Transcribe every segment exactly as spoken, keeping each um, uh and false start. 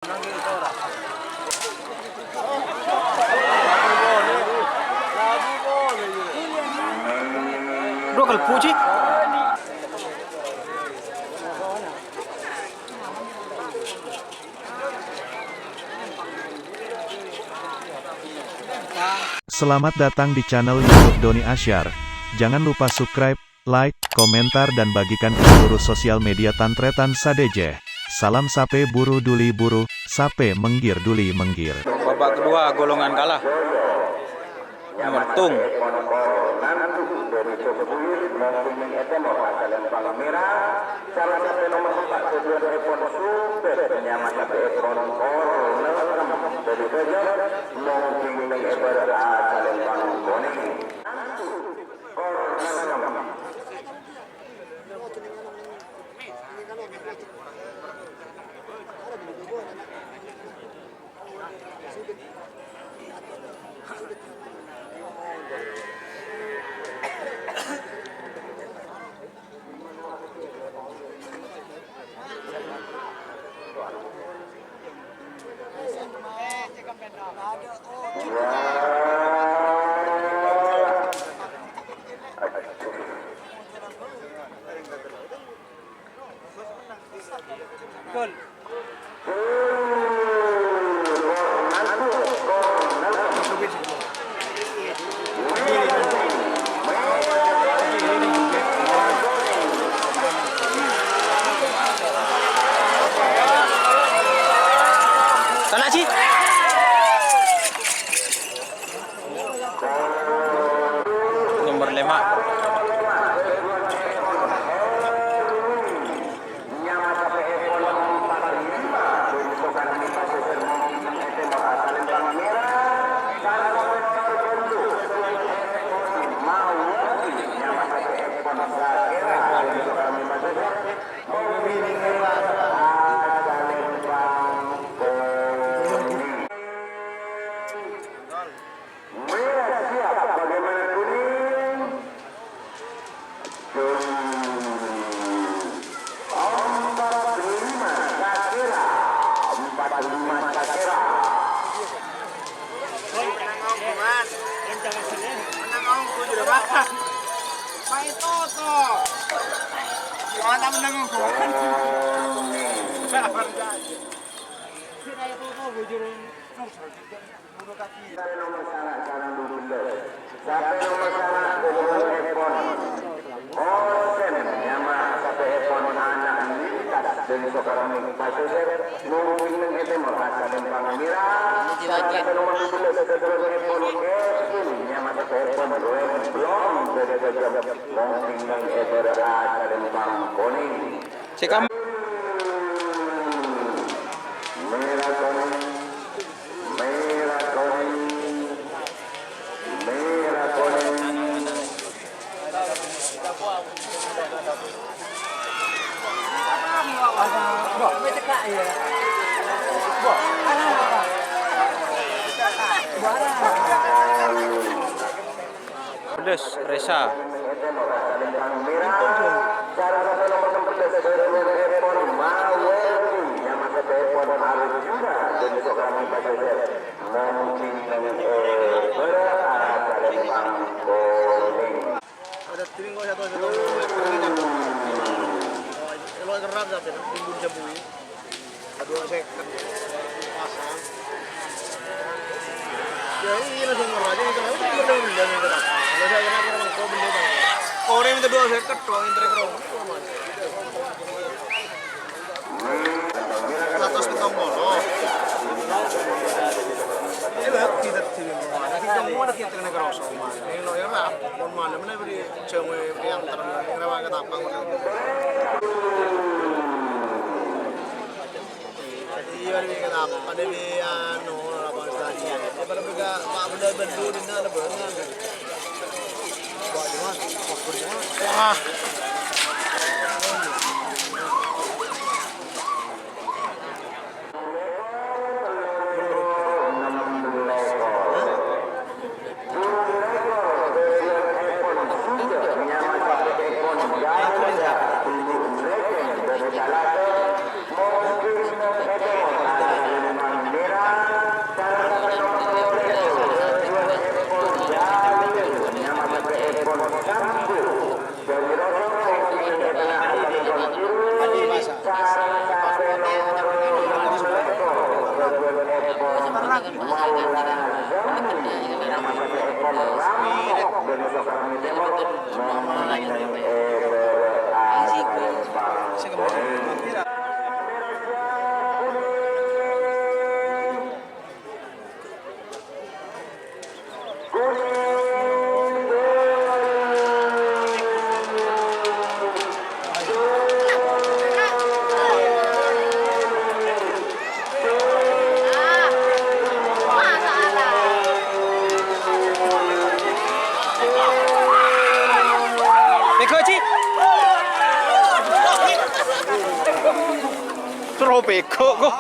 Bro, kalbu, Cik. Selamat datang di channel YouTube Doni Asyar. Jangan lupa subscribe, like, komentar, dan bagikan ke seluruh sosial media tan-tarètan sadhâjâ. Salam sapè buru duli buru, sapè mèngghir duli mèngghir. Babak kedua, golongan kalah. Nomor tung. Kana' sih. Nomor lèma'. Merah siap, bagaimana kuning? Empat lima Sakira, empat lima Sakira. Menang ongko, Man. Menang ongko, juru makan. Main toto. Gimana menang ongko, Man? Sabar aja. Sira toto, juru. Sampai nomor sanga' sareng dubellâs. Sampai nomor sanga' dubellâs èpon. Osen nyama sapèèpon ana' lintas dâri Soekarno Pasisir, mungkin neng è tèmor asalèn Pangamira. Sareng sampai nomor dubellâs dubellâs èpon Kevin nyama sapèèpon Ruwen Blong dâri Bajam, mungkin neng è bârâ' asalèn Pangkonèng. Cekam. Merah konèng, merah konèng, merah konèng. Bedes, Resa. Ada tiring kok satu, satu. Lo kerap sampai timbun jambu ini. Dua seket pasang. Ya, ini langsung murah aja, ini kenapa? Ini bener-bener beli, ini kenapa? Kalau saya kenapa, kenapa? Orang minta dua seket, doang, yang terakhir, Om. Seratus pitung puluh. Ini berarti tidak sini, Om. Nanti kamu ada kita kena kerosok, Om. Ini lo, ya, lah. Mon malem nè bâdhi jhâmo èanter, ngrèwak ka tapang. Iyâ, nè ka tapang, nè, anu, apa istilahnya? Yâ, pada bâgâ, Pak, bendher-bendher, dinna, ada bângân. Wah, Mas, wah, Mas. Wah. Peggo', Ji. Terus peggo' kok.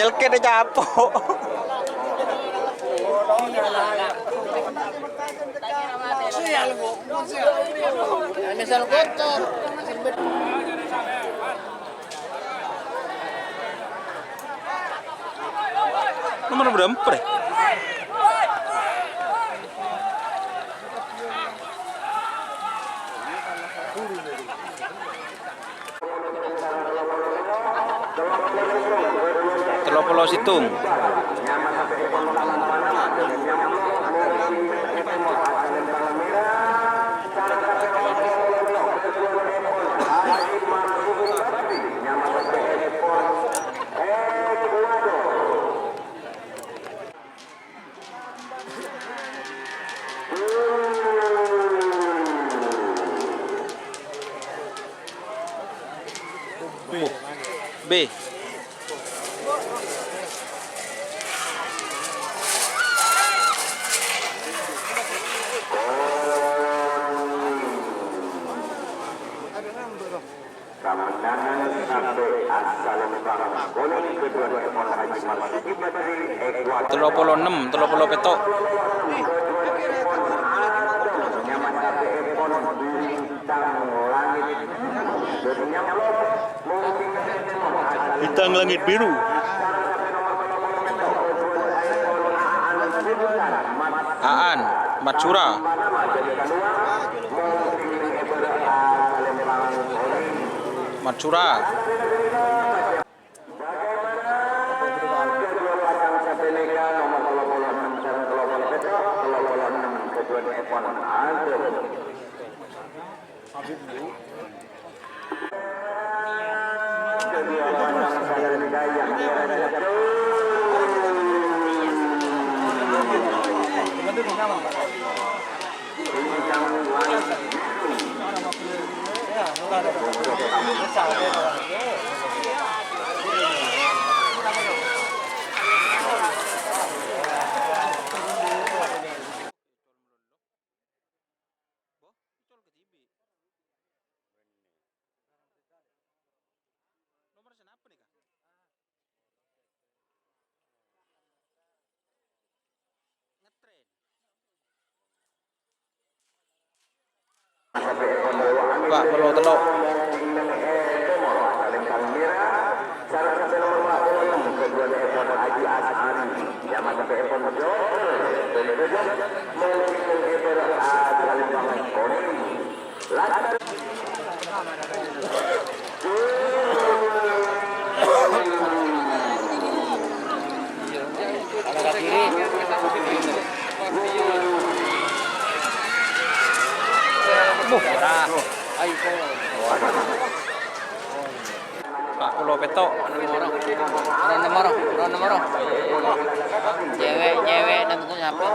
Nyelket capo'. Misal kotor. Nomor berapa, Pre? Tello polo sèttong. B. Kamenangan sampè' asalempang konèng keduwâna èpon Haji Marsudi Badri, Ekuador. Tello polo ennem, tello polo pètto'. Bintang Langit Biru. Aan, Matsura. Matsura. Boh, col ke tibi. Nomor senapa nih, Kak? Ngetren. Pa' polo tello'. Pa' polo pètto'. Nomor, nomor, nomor. Cewek, cewek, nonton siapa?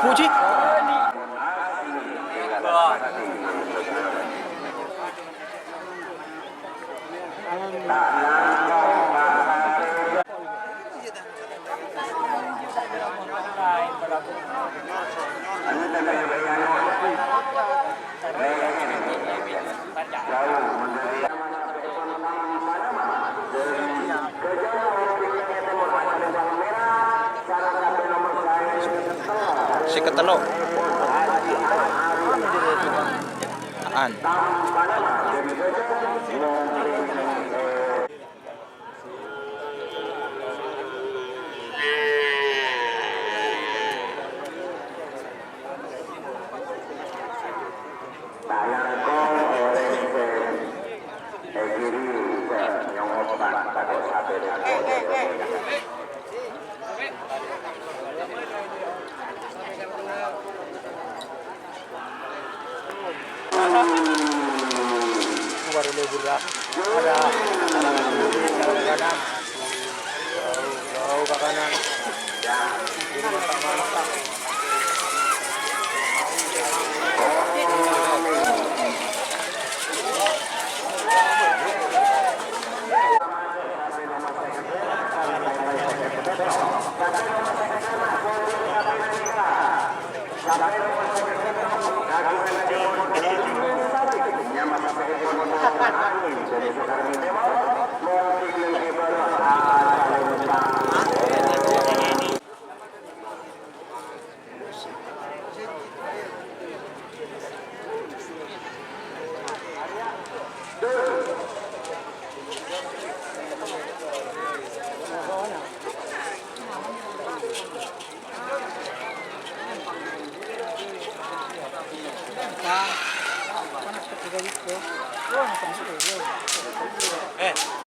Puji. Sè katello'. An. Sayangko orèng sè ègiri sè nyongopan tako' sapè tako'. Baru lebur dah. Ada. Ada. Jauh, jauh ke kanan. Ini mantap, mantap. Eh.